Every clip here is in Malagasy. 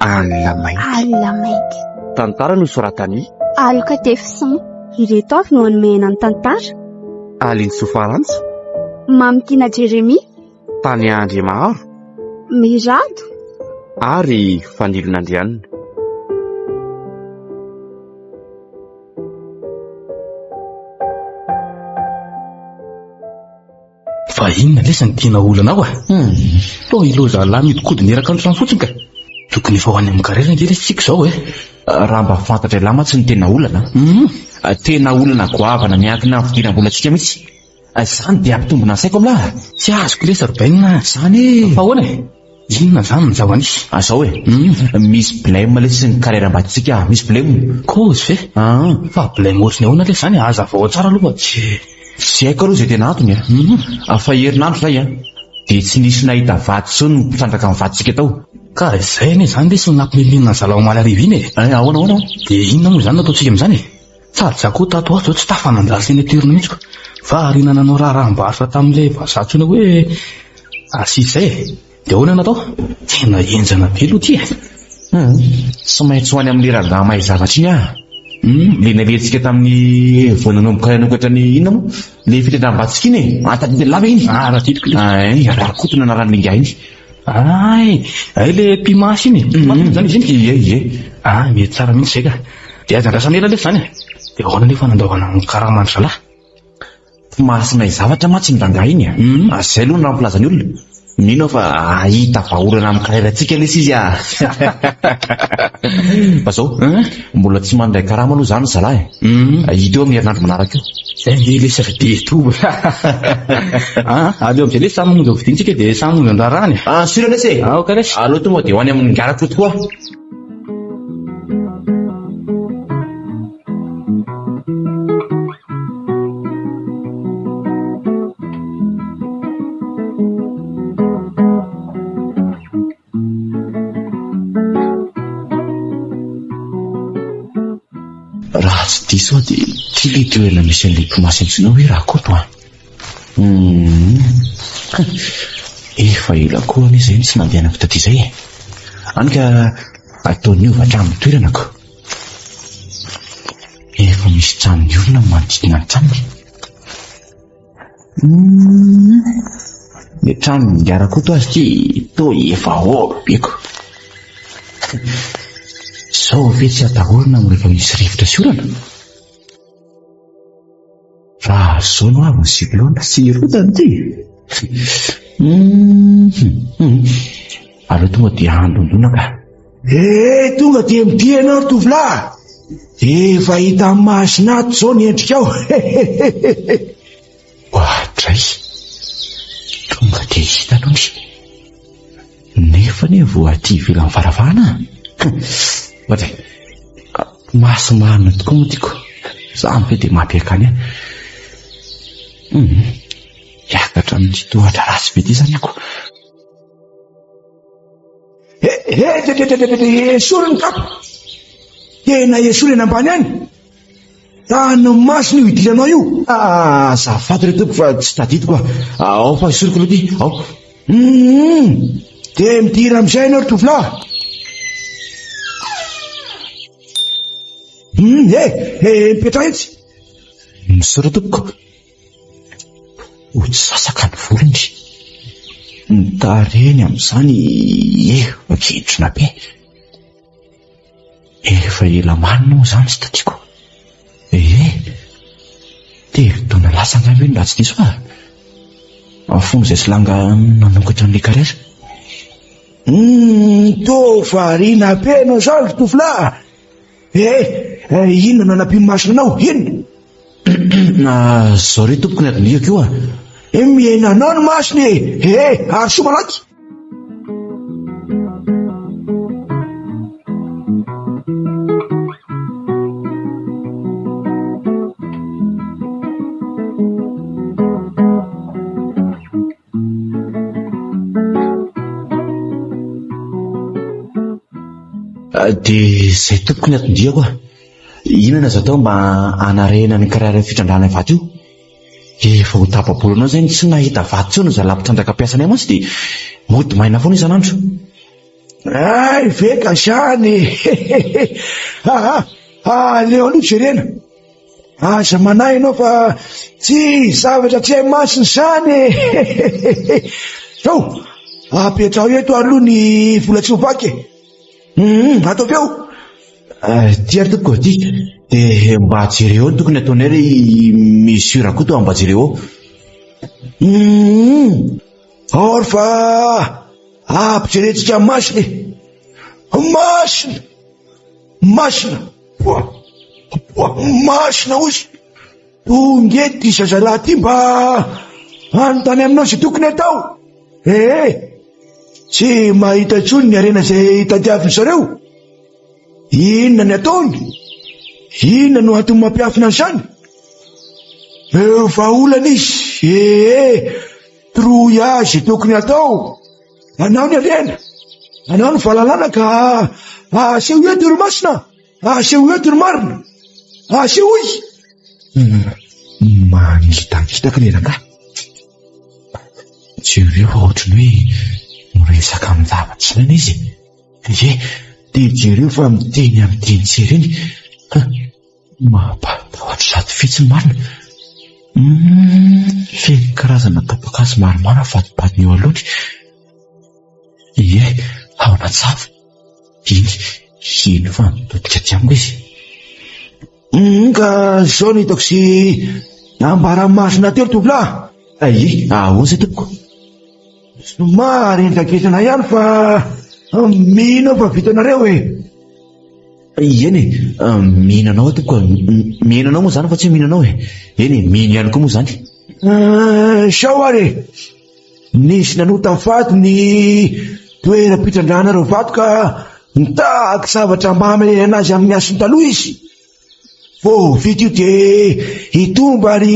Alina mainty. Alina mainty. Tantara nosoratan'i. Aloka Tefison. Ireto avy no hanomehana ny tantara. Aline Sofarantsa. Mamitiana Jeremia. Tania Andriamaharo. Mirado. Ary Fanilonandrianina. Fa inona lesy ny tena olana ao e? Hmm. Toa ireo zalahy mihodinkodina eraka ny trano fotsiny ka. Tokony efa ho any amin'ny carrière ange lesy tsika izao e. Raha mba fantatra elah mantsy ny tena olana. Hmm. Tena olana goavana miankina amin'ny fidiram-bolantsika mihitsy. Izany dia hampitombina ny saiko amin'lah. Tsy azoko lesy ry Bainina. Izany e. Fa ahoana e? Inona izany ny zava-nisy? Azao e. Hmm. Misy blème lesy ny carrière ambaditsika. Misy blème. Cause ve? Ah. Fa blème ohatry ny ahoana lesy izany? Hazavao tsara aloha fa tsy... Tsy haiko aloha izay tena antony a. Hmm. Fa herinandro izay a. Dia tsy nisy nahita vady intsony ny mpitrandraka ny vadintsika tao. Ka izay anie izany lesy no nampimenomenona ny zalahy omaly hariva iny e. Eh, ahoana ahoana? Dia inona moa izany no ataontsika amin'izany e? Sady za koa tato ho ato zao tsy tafanandrary signature mihitsy ko. Variana nanao raharaham-barotra tamin'ilay vazaha antsoina hoe Assis izay e. Dia ahoana no atao? Tena henjana be aloha ity e. Hum, tsy maintsy ho any amin'ilay rangahy mahay zavatra iny aho. Hum. Ilay nalehantsika tamin'ny vao nanomboka nanokatra ny inona moa? Ilay fitrandraham-batsika iny e. Tadidin'i lava iny. Ah, tadidiko ilay. Ay, Rakoto no anaran'ilay ingahy iny. Ay, ay le mpimasy iny e. Mpimasy moa zany izy iny? Ie, ie. Ah, mety tsara mihitsy izay ka. Dia aza andrasana ela anefa izany e. Dia ahoana anefa nandaovana ny karaman-dry zalahy? Mpimasy mahay zavatra mantsy iny rangahy iny e. Izay aloha no raha milaza ny olona. Mino aho fa hahita vahaolana amin'ny carrière-ntsika lesy izy ah. Fa zao, mbola tsy mandray karama aloha izany ry zalahy e. Hita eo amin'ny herinandro manaraka eo. Zay nge lesy ry be toa. Ah, aleo amizay lesy samy mamonjy ny vidintsika dia samy mamonjy ny raharahany. Ah, sûr lesy e. Ah, ok lesy. Aleo tonga dia ho any amin'ny garako tokoa. Raha tsy diso aho dia ity ilay toerana misy an'ilay mpimasy antsoina hoe Rakoto an! Hum. Efa ela koa anie izay no tsy nandehanako taty izay e! Any ka atao niova hatramin'ny toeranako. Efa misy trano miorina manodidina ny tranony. Humm. Ilay tranon'i Ingahy Rakoto aza ity toa efa haolo be ko. Izao ve tsy atahorana rehefa misy rivotra sy orana? Raha izao no avy ny cyclone tsy hirodana ity. Humm. Aleo tonga dia handondona ka. Eh, tonga dia midia ianao ry tovolahy. Efa hita amin'ny masina ato izao ny endrikao. Oadray! Tonga dia hita aloha izy. Nefa anie vao aty ivelan'ny varavarana. Oadray! Maso marina tokoa moa tiako. Izany ve dia mampiakany ahy. Hum, hiakatra amin'ity tohatra ratsy be ity izany ako. Esory ny kapa. Tena esory eny ambany any. Tany masina io idiranao io. Ah, azafady re tompoko fa tsy tadidiko ah. Ao fa esoriko aloha ity. Ao. Hum, dia midira amin'izay ianao ry tovolahy. Hum, eh, eh, mipetraha etsy. Misaotra tompoko. Ho tsy sasaka ny volony. Ny tarehiny amin'izany efa kentrina be. Efa ela marina moa izany tsy tadiako. Ee, telo taona lasa angamba iny raha tsy diso aho. Fony izay solanga nanokatra an'ilay carrière. Hum, toa variana be ianao izany ry tovolahy. Eh, inona no anampian'ny masony anao? Inona? Zao re tompoko ny adinihako io a. Eh, mihena anao ny masony e! Eh, ary soa malaky! Dia izay tompoko ny anton-diako a. Inona no azo atao mba hanarehina ny kariaran'ny fitrandrahana vato io? Efa ho tapa-bolana eo izay no tsy nahita vato intsony ry zalahy mpitrandraka mpiasanay mantsy dia mody maina foana isan'andro. Hay ve ka izany e! Aa, aleo aloha jerena. Aza manahy ianao fa tsy zavatra tsy hay masina izany e! Tao, apetraho eto aloha ny vola tsy ho vaky e! Hum, ataovy eo. Ity ary tompoko, ity. Dia mba jereo eo ny tokony ataonay ry Monsieur Rakoto, mba jereo eo. Hum, ao ary fa ampijerentsika masina e! Masina! Masina! Poa! Poa! Masina ozy! Tonga eto ity zazalahy ity mba hanontany aminao izay tokony hatao. Ee, tsy mahita intsony ny harena izay tadiavin-dry zareo. Inona ny ataony? Inona no antony mampiafina an'izany? Eo vahaolana izy. Ee, toroy azy izay tokony hatao. Anao ny harena, anao ny fahalalana ka asehoy eto ry masina. Asehoy eto ny marina! Asehoy! Mangitangitaka ilay rangahy. Jereo fa ohatran'ny hoe miresaka amin-javatra tsy ilaina izy e. Ie, dia jereo fa miteny amin'ny teny tsy ireny. Mampatahotra sady fetsy ny marina. Feno karazana tapa-kazo maromaro avadibadiny eo alohany. Ie, ao anaty Iny, heno fa mitodika aty amiko izy. Hum, ka izao no hitako sy nambaran'ny masina teo ry tovolahy. Ie, ahoana izay tompoko? Somary entankentrana ihany fa mino aho fa vitanareo e. Eny e, mino anao aho tompoko, mino anao moa izany fa tsy hoe mino anao e. Eny e, mino ihany koa moa izany. Izao ary e. Nisy nanota faty ny toeram-pitrandrahana ireo vato ka nitaky zavatra mba hamelena azy amin'ny hasiny taloha izy. Vao vita io dia hitombo ary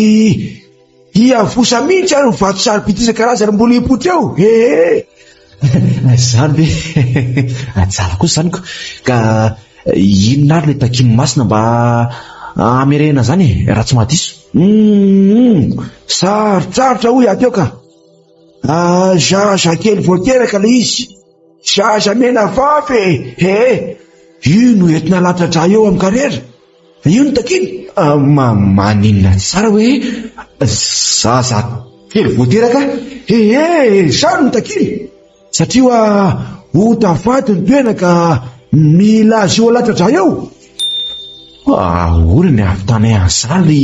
hiavosa mihitsy ary ny vato sarobidy isan-karazany mbola hipoitra eo. Ee! Izany ve? Tsara kosa izany ko. Ka inona ary ilay takian'ny masina mba hamerehana izany e, raha tsy mahadiso? Humm, sarotsarotra hoy aho teo ka. Ah, zaza kely vao teraka ilay izy. Zaza mena vavy e! He, io no entina latsa-drà eo amin'ny karera. Io no takiana. Ah, ma maninona tsara hoe zaza kely vao teraka? He, izany no takiana. Satria hoa ota faty ny toerana ka mila azy io alatsa-drà eo. Ahoana ny ahavitanay an'izany ry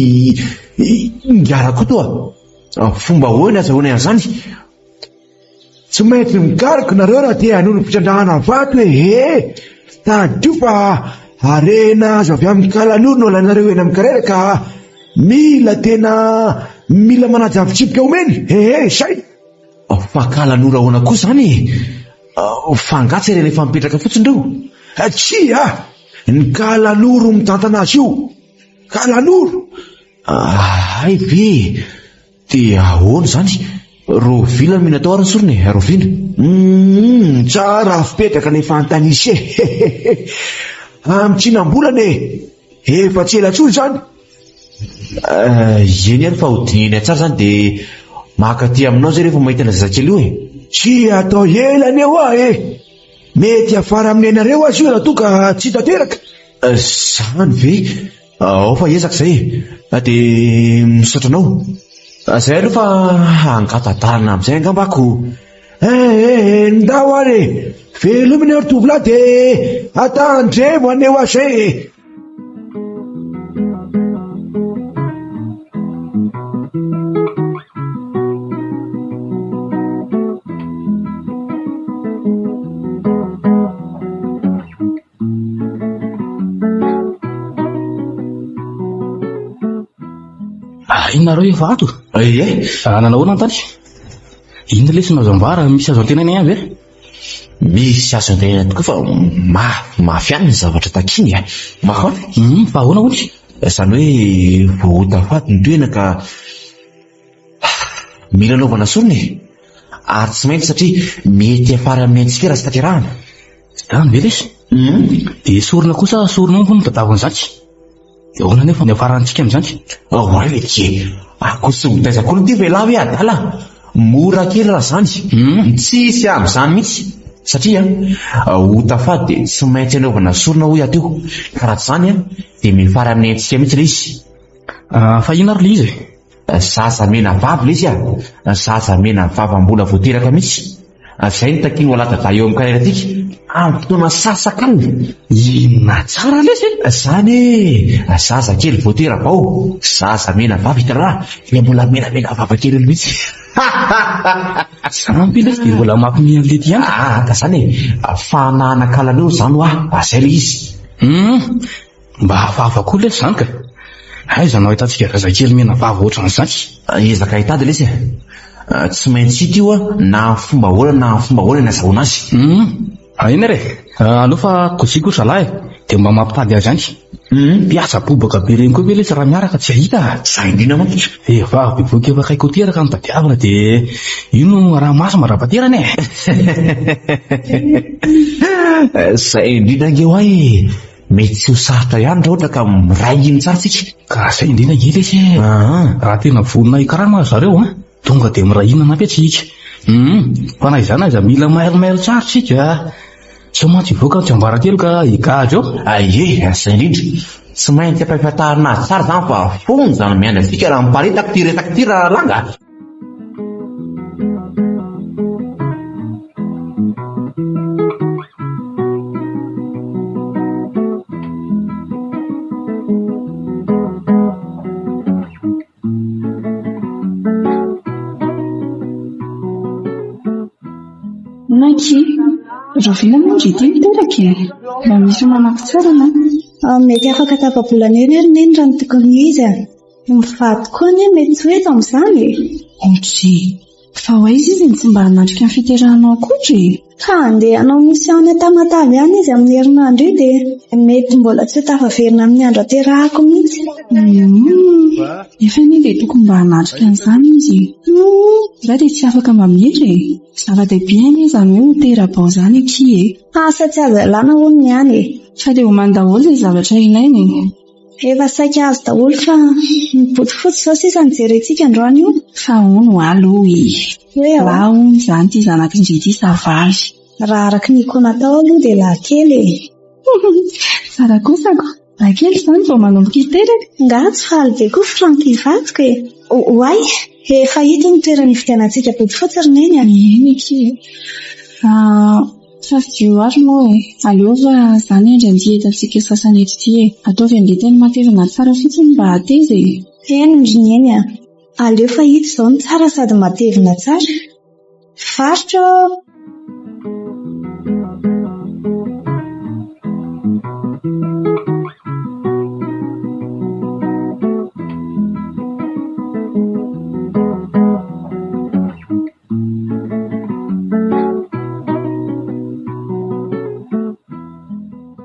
Ingahy Rakoto a? Fomba ahoana ny azahoanay an'izany? Tsy maintsy mikaroka nareo raha te hanolo fitrandrahana vato e! He! Tadidio fa harena azo avy amin'ny kalanoro no alainareo eny amin'ny karera ka mila tena mila manaja ny fitsipika omeny. He he! Zay! Fa kalanoro ahoana koa izany e? Fa angaha tsy harena efa mipetraka fotsiny ireo? Tsia! Ny kalanoro mitantana azy io. Kalanoro! Hay ve e! Dia ahoana izany? Rahoviana no mila atao ary ny sorona e? Rahoviana? Humm, tsara fipetraka ilay fanontaniana e! Amin'ny tsinam-bolana e! Efa tsy ela intsony izany. Eny ary fa ho dinihina tsara izany dia maka aty aminao izay rehefa mahita ilay zazakely io e! Tsy atao ela anie hoa e! Mety hiafara amin'ny ainareo aza io raha toa ka tsy tanteraka. Izany ve? Ao fa ezaka izay e! Dia misaotra anao. Izay aloha fa hangata-dalana amin'izay angamba aho ko. Eh eh, ndao ary e! Velomy anie ry tovolahy dia atandremo anie hoa izay e! Ah, inona nareo efa ato? Ie. Ah, nanao ahoana ny tany? Inona lesy no azo ambara? Misy azo antenaina ihany ve? Misy azo antenaina tokoa fa mafy mafy ihany ny zavatra takiany e. Mafy mafy. Hmm, fa ahoana hono? Izany hoe voaota faty ny tohina ka mila anaovana sorona e. Ary tsy maintsy satria mety hiafara amin'ny aintsika raha tsy tanterahana. Zany ve lesy? Dia sorona kosa sorona omby no tadiavin'izany. Dia ahoana anefa ny hiafarantsika amin'izany? Oay le kie, akoho tsy mitaiza akory ity ve lahy hoe adala? Mora kely raha izany. Tsisy amin'izany mihitsy. Satria ota fady dia tsy maintsy anaovana sorona hoy aho teo. Ka raha tsy izany dia miafara amin'ny aintsika mihitsy ilay izy. Fa inona ary ilay izy e? Zaza mena vava ilay izy a! Zaza mena vava mbola vao teraka mihitsy. Izay no takian'i Waladada eo amin'ny karierantsika amin'ny fotoana sasakalina. Inona tsara lesy e? Izany e! Zaza kely vao tera-bao, zaza mena vava hitanao ilay mbola menamena vava kely iny mihitsy. Izany ve lesy dia mbola mampime an'i Lety ihany? Ah, ka izany e! Fanahana kalan'eo izany hoa, izay ilay izy. Hum, mba hafahafa koa lesy izany ka! Aiza no ahitantsika zazakely mena vava ohatran'izany? Ezaka hitady lesy e! Tsy maintsy hita io na amin'ny fomba ahoana na amin'ny fomba ahoana ny azahoana azy. Hum, eny ary e! Aleo fa koziko ry zalahy e! Dia mba mampitady azy any. Mpiasa bobaka be ireny koa ve lesy raha miaraka tsy hahita a! Zay indrindra mantsy. Vehivavy bevohoka efa akaiky ho teraka no tadiavina dia io no araha-maso mandra-paterany e! Zay indrindra ange hoa e! Mety tsy ho sarotra ihany raha ohatra ka miray hina tsara tsika. Ka zay indrindra ange lesy e! Raha tena vonona hikarama ry zareo an, tonga dia miray hina mafy tsika. Hum, fa na izany aza mila mailomailo tsara tsika a! Sao mantsy hivoaka ny tsiambaratelo ka higadra eo. Ie, zay indrindra. Tsy maintsy ampahafantarina azy tsara izany fa fonja no miandry antsika raha miparitaka ity resaka ity rahalahy nga. Naki, rahoviana moa ndry ity miteraka e? Mba misy manako-tsarana? Mety afaka tapa-bolana eo ry Neny raha ny tokony ho izy a. Ny mivady koa anie mety tsy ho eto amin'izany e! Otri, fa ho aiza izy no tsy mba hanatrika ny fiterahanao akory e? Ka handeha hanao mission any Tamatave any izy amin'ny herinandro io dia mety mbola tsy ho tafaverina amin'ny andro aterahako mihitsy. Humm, nefa anie dia tokony mba hanatrika an'izany izy e! Humm. Za dia tsy afaka mba mietra e! Zava-dehibe anie izany hoe ho tera-bao izany akia e! Asa tsy azo ialana hono ny any e! Fa dia homano daholo izay zavatra ilaina e! Efa saika azo daholo fa ny bodofotsy izao sisa no jerentsika androany io. Fa hono ho aloha e! Hoe ahoana? Lahy hono izany ity zanak'i Ndry ity sa vavy? Raha araka ny ikoa natao aloha dia lahy kely e! Tsara kosa ko! Lahy kely izany vao manomboka hiteraka? Nga tsy faly be koa Franck vadiko e! Oay! Efa hita ny toerana hividianantsika bodofotsy ry Neny a! Eny akia e! Safidio ary moa e! Aleo fa za miandry an'ity entantsika sasany eto ity e! Ataovy an'ilay tena matevina tsara fotsiny mba hateza e! Eny ry Neny a! Aleo fa ito izao no tsara sady matevina tsara. Varotra ô!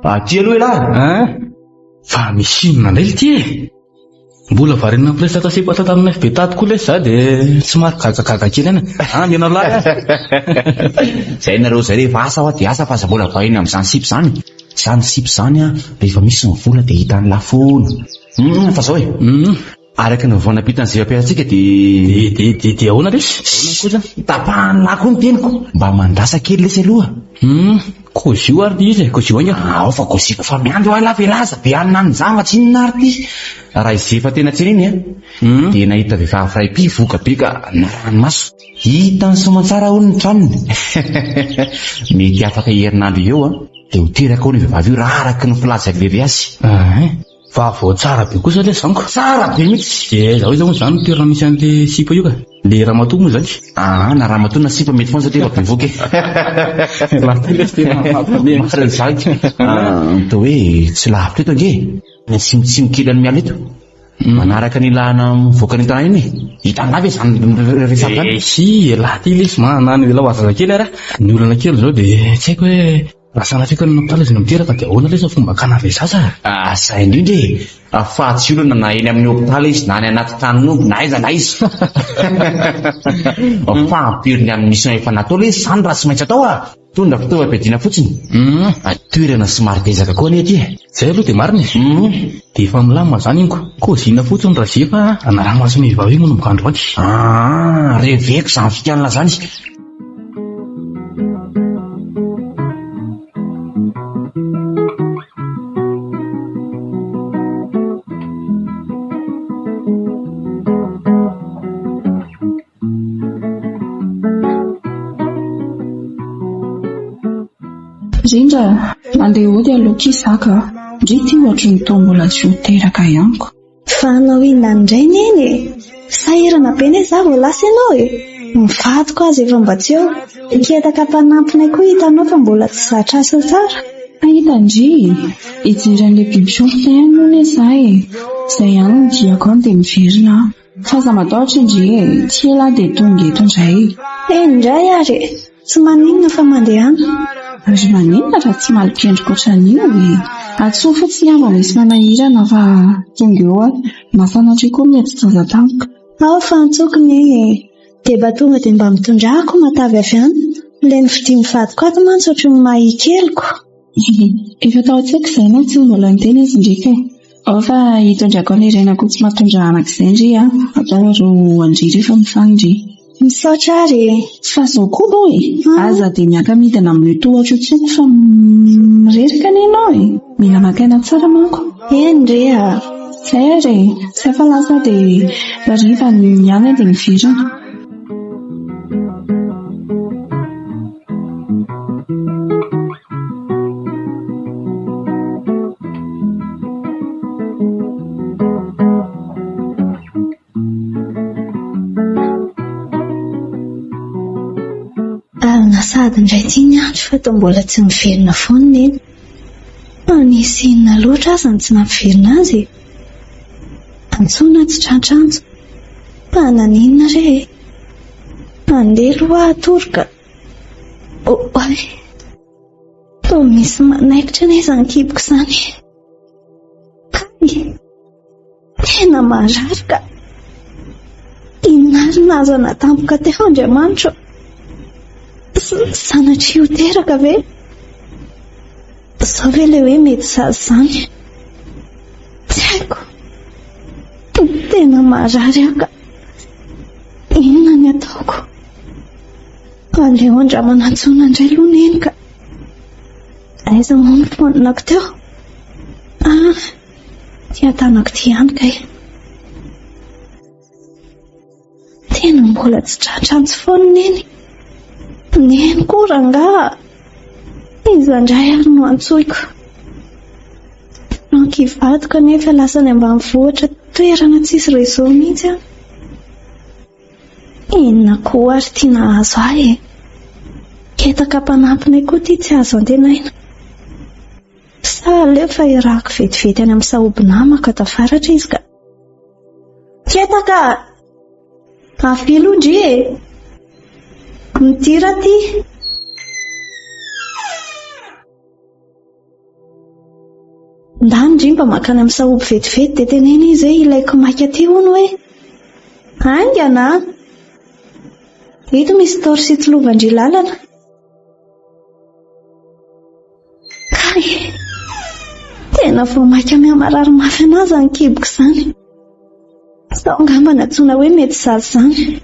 Aty aloha elah! Hein? Fa misy inona indray ity e? Mbola variana miresaka sipa tamin'ny FB tato koa lesy za dia somary gagagaga kely ihany. Ah, mena lahy ah. Zay nareo zay rehefa asa hoa dia asa fa aza mbola variana amin'izany sipa izany. Izany sipa izany an, rehefa misy ny vola dia hitan'ny lahy foana. Hum, fa zao e. Hum. Araka ny vao nampita ny zeva-piarantsika dia. Dia, dia, dia, dia ahoana lesy? Ahoana kosa? Tapahan'ny lahy koa ny teniko. Mba mandrasa kely lesy aloha. Hum, kozio ary ilay izy e, kozio haingana. Ao fa koziko fa miandry hoa lahy ve aza be anona any zany fa tsy inona ary ity. Raha i Zefa tena tsena iny an, dia nahita vehivavy iray mpivoka be ka narahany maso. Hitany soamantsara hono ny tranony. Mety afaka herinandro eo an, dia ho teraka hono io vehivavy io raha araka ny filazan'i Lery azy. Ein. Vaovao tsara be kosa lesy zany ko. Tsara be mihitsy. Dia aiza ho aiza moa izany ny toerana misy an'le sipa io ka? Le ramatoa moa izany? Aa na ramatoa na sipa mety foana satria efa bevoka e. Raha ty lesy tena mampalahelo. Marina izany. Atao hoe tsy lavitra eto ange e. Any atsimotsimo kely any miala eto. Manaraka ny lalana mivoaka ny tanàna iny e. Hitanao ve izany resaka izany? Eh si, elah ty lesy manana ny elah ho zazakely ary a. Ny olana kely izao dia tsy haiko hoe Raha sanatria ka ny hopitaly izy no miteraka dia ahoana lesy ny fomba hakana an'ilay zaza a? Asa indrindra e! Fa tsy olana na eny amin'ny hopitaly izy na any anaty tranon'omby na aiza na aiza. Fa ampiriny amin'ny mission efa natao lesy izany raha tsy maintsy atao a! Mitondra fitaovam-piadiana fotsiny. Hum, toerana somary betsaka koa anie ity e. Zay aloha dia marina e. Hum. Dia efa milamina izany iny ko. Kôzina fotsiny Razefa a, anaraha-maso ny vehivavy iny manomboka androany. Aa, reveko izany fikanina izany. Rindra, andeha hody aloha ki zaka a! Ndry ty ohatry ny toa mbola tsy ho teraka ihany ko. Fa hanao inona indray neny e? Sahirana be anie za vao lasa ianao e! Ny vadiko aza efa mba tsy eo. Ny ketaka mpanampinay koa hitanao fa mbola tsy zatra asa tsara. Hita ndry e! Hijery an'ilay biby fiompina ihany hono e za e! Izay ihany ny diako any dia miverina aho. Fa aza matahotra ndry e, tsy ela aho dia tonga eto indray. Eny indray ary e, tsy maninona fa mandehana. Ary maninona raha tsy malok'endrika ohatran'io e? Antsoy fotsiny aho vao misy manahirana fa tonga eo aho. Na sanatria koa mihetsi-jaza tampoka. Ao fa antsoiko neny e. Dia mba tonga dia mba mitondrà aho koa matavy avy any. Ilay novidian'ny vadiko ato mantsy ohatry ny mahia keliko. Efa tao an-tsaiko izay na tsy mbola niteny izy ndry ka. Ao fa hitondrako an'ilay rain'akoho tsy mahatondrahanaka izay ndry a! Atao aro an-dry rehefa mifaly ndry. Misaotra ary e! Fa zao koa aloha e! Aza dia miaka-midina amin'io tohatra io intsony fa mireraka anie ianao e! Mila maka aina tsara manko. Eny re a! Zay ary e! Zay fa lasa aho dia hariva ny ihany aho dia miverina. Alina sahady indray ity ny andro fa toa mbola tsy miverina foana Neny. Fa nisy inona loatra aza no tsy nampiverina azy e? Antsoina tsy tratr'antso. Fa naninona re e? Andeha aloha aho hatory ka. Oay! Toa misy manaikitra anie izany kiboko izany e. Kay! Tena marary ka. Inona ary no azo anatampoka teo Andriamanitro? Sanatria ho teraka ve? Izao ve ilay hoe mety zaza izany? Tsy haiko. Tena marary aho ka. Inona ny ataoko? Aleo andramana antsoina indray aloha neny ka. Aiza moa ny fonako teo? Ah, ity an-tanako ity ihany kay. Tena mbola tsy tratra antso foana neny. Neny koa rangaha. Iza indray ary no antsoiko? Franck hivadiko anefa lasa any ambanivohitra toerana tsisy réseau mihitsy an. Inona koa ary ity nahazo ahy e? Ketaka mpanampinay koa ity tsy azo antenaina. Sa aleo fa irahako vetivety any amin'ny sahoby namako ato avaratra izy ka. Ketaka! Avia aloha ndry e! Midira aty! Ndany ndry mba mankany amin'ny sahoby vetivety dia teneno izy hoe ilaiko maika aty hono hoe. Haingana an! Ito misy torche hitolovan-dry lalana. Kay! Tena vao maika mihamarary mafy an'ahy izany kiboko izany. Sao angamba nantsoina hoe mety zaza izany.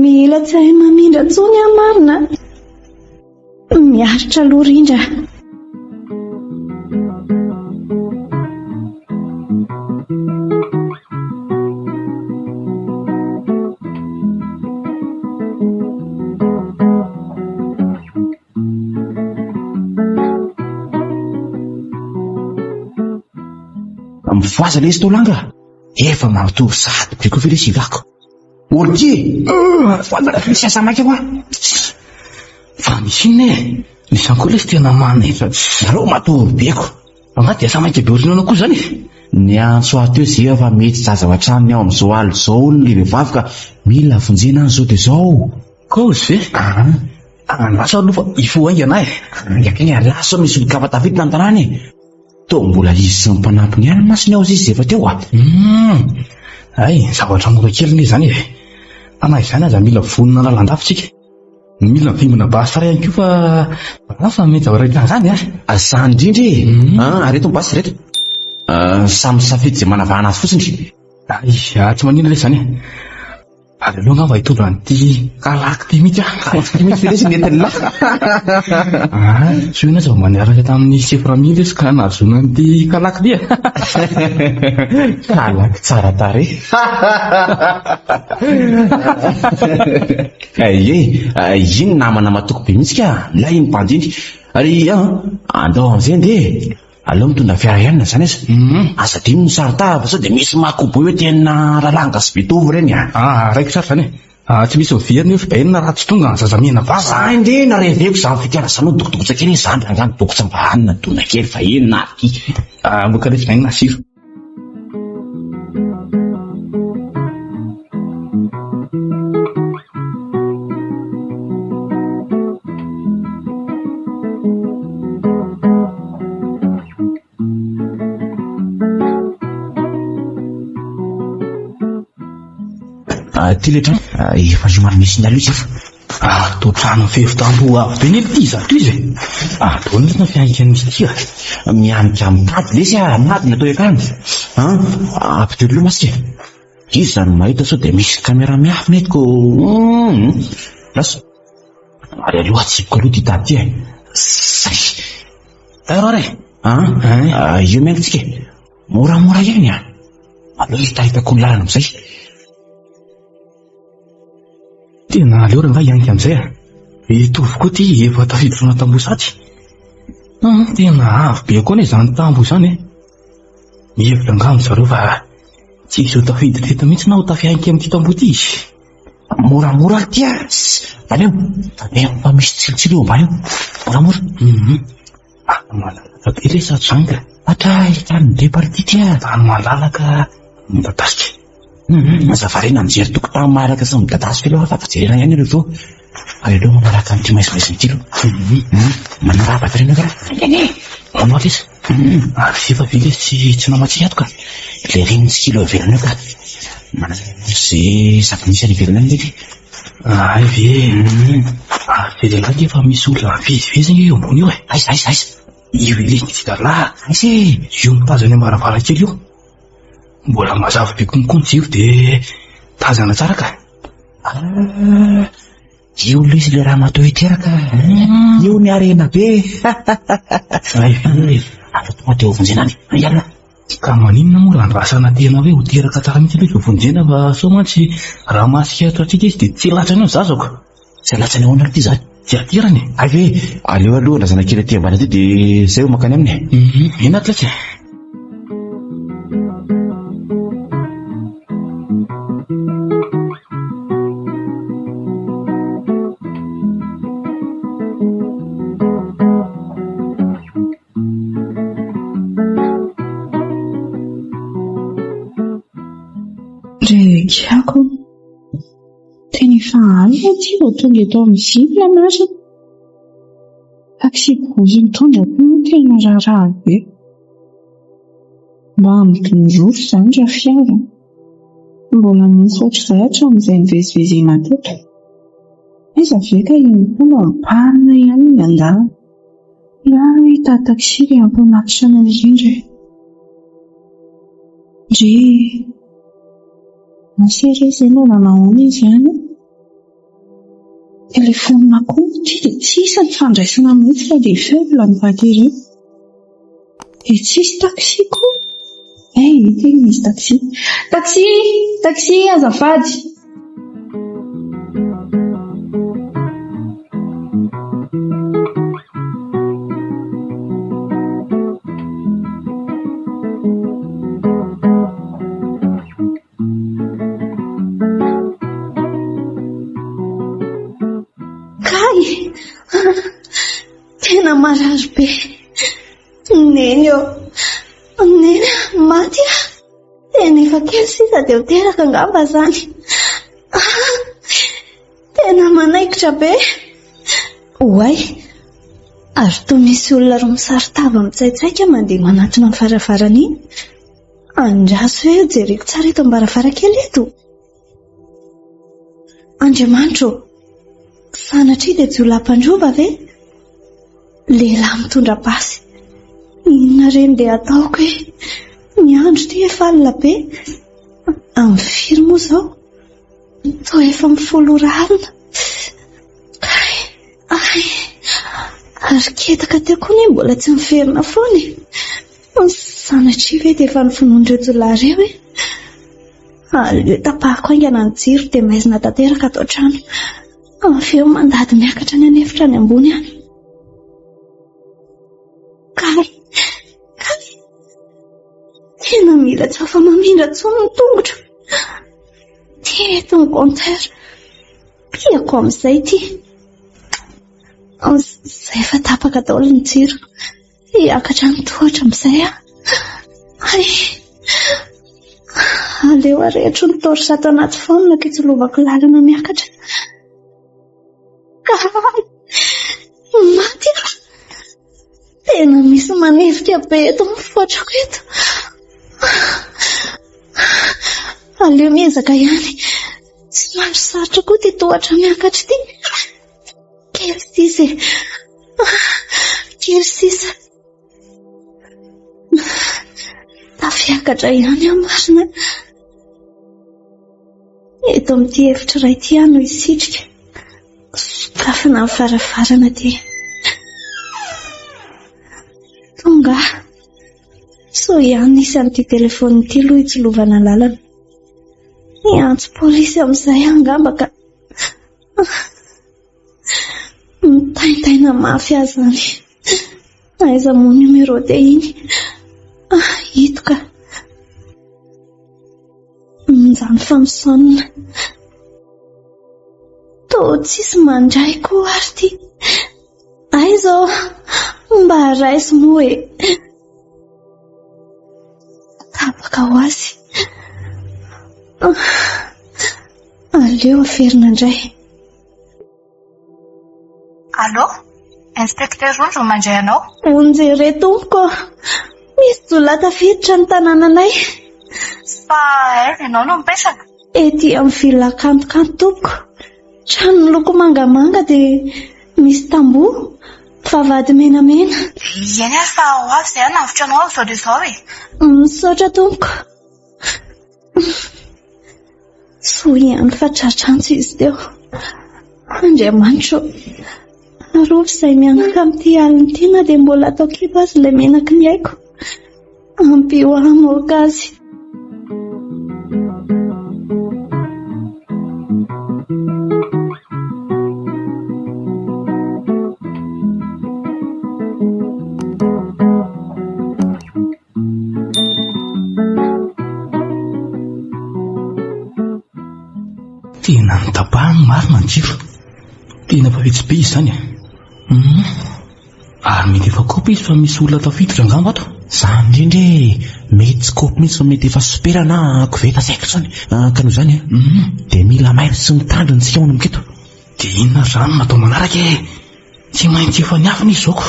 Mila tsy hahay mamindra intsony aho marina. Miaritra aloha rindra. Mifohaza lesy Tolanga! Efa mampitovy sahady be koa ve lesy i Vako? Olky! Misy asa maika hoa! Fa misy inona e? Misy ankoa lesy tena manaitra. Nareo matory be ko! Angaha dia asa maika be ohatran'ny koa izany e? Niantso ahy teo Ziva fa mety zaza ao an-tranony ao amin'izao alina izao hono ilay vehivavy ka mila vonjena any izao dia izao. Kozy ve? Andraso aloha fa hifoha haingana aho e. Haingana kay ialahy sao misy olon-kafa tafiditra ny tanàna e. Toa mbola izy sy ny mpanampiny ihany mantsy ny ao izy efa teo a. Hum, hay, zavatra mora kely anie izany e. Fa na izany aza mila vonona lalandava isika. Mila mivimbina basy tsara ihany koa fa hafa mety zavatra hitranga izany a. Izany indrindra e! Ah, ireto ny basy ireto. Samy misafidy izay manavahana azy fotsiny. Ay, tsy maninona lesy izany e. Ary aleo angamba hitondra an'ity kalaky ity mihitsy aho. Kalaky ity mihitsy ve lesy ny entin'ny lahy? Ah, tsy hoe aza mba niaraka tamin'ny chef Rami lesy ka nahazoana an'ity kalaky ity e. Kalaky tsara tarehy. Ie, iny namana matoky be mihitsy ka, milay iny bandy iny. Ary an, andao amin'izay andeha e. Aleo mitondra fiara ihany na izany aza. Aza adino ny saron-tava sao dia misy makoboy hoe tena ralanga sy bitovy ireny a. Ah, raikitra ary izany e. Ah, tsy misy miverina eo fa inona raha tsy tonga ny zaza mena vava. Za indray nareveko izany fitiavana izany hoe dokodokotsa kely izany rangahy midokotra mba hanina dona kely fa inona ary ity. Ah, mboka resy izany na sira. Ty le trano efa somary misy signal io jefa. Ah, toa trano mifefy tamboho avo be nefa ity izato izy e. Ah, toa inona no fianikan'izy ity ah? Mianika mitady lesy ah, mitady ny atao akany. An, ampidiro aloha masika e. Iza no mahita sao dia misy caméra miafina eto ko. Lasa. Ary aleo atsipiko aloha ity tady ity e. Zay. Taro ary e. An, io miainga tsika e. Moramora ihany ah. Aleo hitahitako ny lalana amin'izay. Tena aleo rangahy hianika amin'izay ah. Hitovy koa ity efa tafiditra tamboho sady. Tena avo be koa anie izany tamboho izany e. Mihevitra angamba zareo fa tsy hisy ho tafiditra eto mihitsy na ho tafihanika amin'ity tamboho ity izy. Moramora ary ity ah. Aleo, aleo fa misy tsilotsilo eo ambany eo. Moramora. Tany malalaka be ilay sady ka. Hatray tany be party ity ah. Tany malalaka midadasika. Aza variana mijery tokotany malalaka sy midadasika aloha fa jerena ihany ireo vao. Aleo manaraka an'ity maizimaizina ity aloha. Manarahaba tarehy anao karaha. Haingana e! Manao aloha izy. Ary efa ve ilay tsy tsy namantsika ato ka? Ilay reny tsy kilo ivelany eo ka. Manana izay zava-misy any ivelany any ve ty? Hay ve e! Ary ve lehilahy nge fa misy olona mivezivezy nge eo ambony eo e! Aiza aiza aiza? Io ilay zalahy. Aiza e? Io mitazana eo am-baravarankely io. Mbola mazava be konko ny jiro dia tazana tsara ka. Ah, io ilay izy ilay ramatoa hiteraka. Io ny harena be. Hay ve e! Aleo tonga dia ho vonjena any. Andeha. Ka maninona moa raha andrasana tena hoe ho teraka tsara mihitsy aloha izy vao vonjena fa sao mantsy raha mahatsikaritra antsika izy dia tsy latsany eo ny zazako. Tsy latsany ahoana aloha ity izany? Tsy aterany e. Hay ve, aleo aloha lazana kely aty ambany aty dia izay vao mankany aminy e. Eny ary letsy e. Rekiako. Tena efa alina ity vao tonga eto amin'ny ville marina. Taxi-brousse mitondra koa moa tena raharaha be. Mba amidiny roa izany raha fiara. Mbola nofy ohatr'izay hatramin'izay nivezivezena teto. Aiza ve ka iny koa mba mipanina ihany ny an-dalana. Aleo aloha hitady taxi dia hampanatitra anay indrindra e. Ndry. Asa re izay mba nanao ahoana izy any an. Telefaonina koa ity dia tsisy ny fandraisana mihitsy fa dia faible ny batterie. Dia tsisy taxi koa. Hay, ity misy taxi. Taxi! Taxi azafady! Kay! Tena marary be. Neny ô! Neny a! Maty aho! Tena efa kely sisa dia ho teraka angamba izany. Tena manaikitra be. Oay! Ary toa misy olona roa misaron-tava mitsaitsaika mandeha manatona ny varavarana iny. Andraso hoe jereko tsara eto am-baravarankely eto. Andriamanitra ô! Sanatria dia jiolahy mpandroba ve? Lehilahy mitondra basy. Inona re no ndeha ataoko e? Ny andro ity efa alina be. Amin'ny firy moa izao? Toa efa amin'ny folo ora alina. Hay, hay. Ary ketaka teo koa anie mbola tsy niverina foana e. Sanatria ve dia efa novonoin'ireo jiolahy ireo e? Aleo tapahako haingana ny jiro dia maizina tanteraka ato an-trano. Avy eo mandady miakatra any an'efitra any ambony any. Kay, kay. Tena mila tsy afa-mamindra intsony ny tongotro. Ty eto ny compteur. Pihako amin'izay ity. Izay efa tapaka daholo ny jiro. Hiakatra ny tohatra amin'izay aho. Hay! Aleo arehitro ny torche ato anaty phone ka hitsilovako lalana miakatra. Hay! Maty aho! Tena misy manifika be eto amin'ny fotrako eto. Aleo miezaka ihany. Somary sarotra koa ity tohatra miakatra ity. Kely sisa e. Kely sisa. Tafiakatra ihany aho marina. Eto amin'ity efitra iray ity aho no hisitrika. Sokafana ny varavarana dia tonga aho. Soa ihany nisy an'ity telefaonina ity aloha hitsilovana lalana. Hiantso polisy amin'izay aho angamba ka. Mitaintaina mafy aho izany. Aiza moa numéro dia iny? Ah, ito ka. Minjany fa misaonina. Toa tsisy mandray koa ary ity. Aiza ô? Mba raiso moa e. Tapaka ho azy. Aleo averina indray. Allô? Inspecteur Ronjo no mandray anao. Vonjeo re tompoko ô! Misy jiolahy tafiditra ny tanànanay. Fa aiza ianao no mipetraka? Ety amin'ny villa kantokanto tompoko. Trano miloko mangamanga dia misy tamboho, vavahady menamena. Eny ary fa ho avy izahay hanavotra anao amin'izao dia izao e! Misaotra tompoko. Soa ihany fa tratr'antso izy teo. Andriamanitra ô, arovy izahay mianaka amin'ity alina ity na dia mbola ato an-kibo aza ilay menaky ny aiko. Ampio ahy hamoaka azy. Tena notapahany marina ny jiro. Tena efa vitsy be izy izany e. Hum. Ary mety efa kopy izy fa misy olona tafiditra angamba ato. Izany indrindra e! Mety tsy kopy mihitsy fa mety efa sopera na koveta tsy haiko intsony. Ka noho izany e, dia mila mailo sy mitandrina isika manomboka eto. Dia inona ary izany no atao manaraka e? Tsy maintsy efa niafina izy zao ko.